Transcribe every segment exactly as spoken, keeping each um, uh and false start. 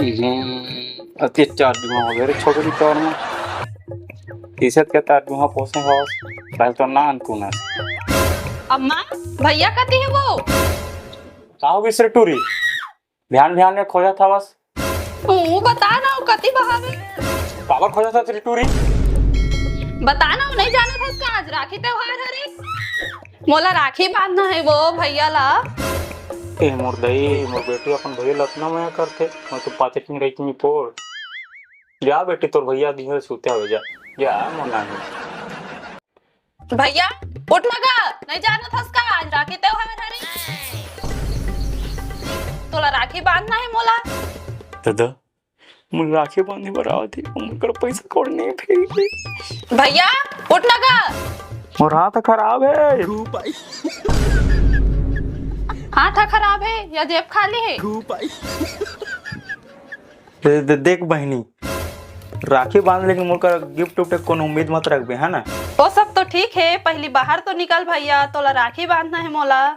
हम्म, अति चार जुहा हो गए रे छोकरी तोर में। तीसत के तार जुहा पोसे हवस, पहले तो ना अनकुनस। अम्मा, भैया कति हे वो? का हो गइस रे टूरी? ध्यान ध्यान में खोजत हवस। तू बता ना, वो कति बहावे? काबर खोजत हस रे टूरी? बता ना, वो नहीं जानत हस का आज राखी त्योहार हरे? मोला राखी बांधना हे वो भैया ला। ए मोर दई, मोर बेटी अपन भैया ला अतना मया करथे, मैं तो पाते की रही की पोर। जा बेटी, तोर भैया दिहे सुते हवे, जा, जा मोर नानी। भैया, उठ ना गा, नहीं जानत हस का आज राखी त्योहार हरे? तोला राखी बांधना हे मोला। दादा, मोर राखी बांधे बर आवत हे, मोर करा पैसा कौड़ी नहीं हे। भैया, उठ ना गा। मोर हाथ खराब हे। हाथ खराब हे या जेब खाली हे? दे, दे, देख बहिनी, राखी बांध, लेकिन मोर करा गिफ्ट उफ्ट के कोनो उम्मीद मत रखबे, है ना? वो सब तो ठीक हे, पहली बाहर तो निकल भैया, तोला राखी बांधना हे मोला।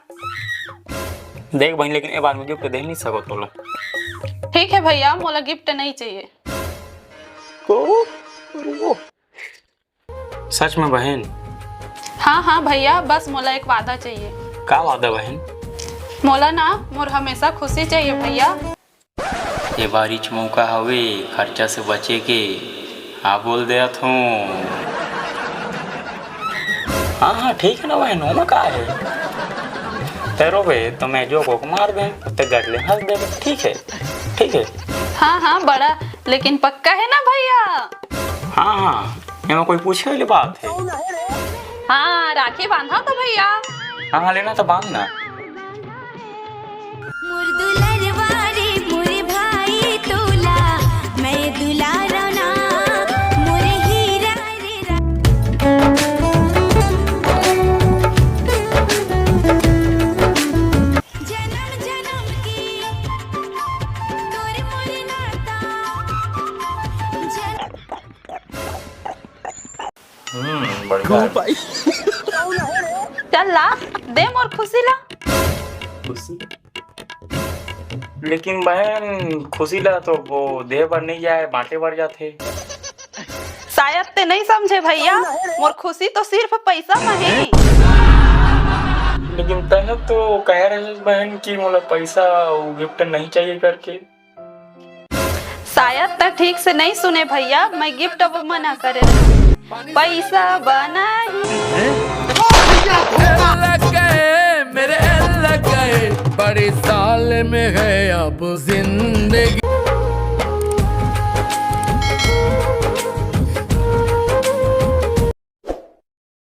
देख बहिनी, लेकिन ए बार में गिफ्ट दे नहीं सको तोला। ठीक हे भैया, मोला गिफ्ट नहीं चाहिए। को? सच में बहन? हाँ, हाँ भैया, बस मोला एक वादा चाहिए। का वादा बहन? मोला ना, मोर हमेशा खुशी चाहिए भैया। ये बारिच मौका हवे खर्चा से बचे के, हाँ बोल देत हूँ। हाँ, हाँ, ठीक है ना बहन, ओमा का है? ते रोबे तो मैं जो को मार दे, ते गट ले हंस दे, ठीक है, ठीक है। हाँ, हाँ, बड़ा, लेकिन पक्का है ना भैया? हाँ, हाँ, एमा कोई पूछे वाली बात है? हाँ, राखी बांधा तो भैया। हाँ, हाँ, लेना तो बांध ना। मोर दुलरवा रे, मोर भाई तोला, मैं दुलारा ना, मोर हीरा रे रा-, जन्म जन्म की तोर मोर नाता, जन- हम्म, बढ़िया है। चल ला, दे मोर खुशी ला। खुशी? लेकिन बहन, खुशी ला तो वो दे बर नहीं जाए, बांटे बर जाथे। शायद ते नहीं समझे भैया, मोर खुशी तो सिर्फ पैसा में है। लेकिन तैं तो कह रहे बहन कि मोला पैसा, वो गिफ्ट नहीं चाहिए करके। शायद त ठीक से नहीं सुने भैया, मैं गिफ्ट अब मना करे। पैसा बनाही। लग गए, मेरे लग गए, बड़ी साल में है अब जिंदगी।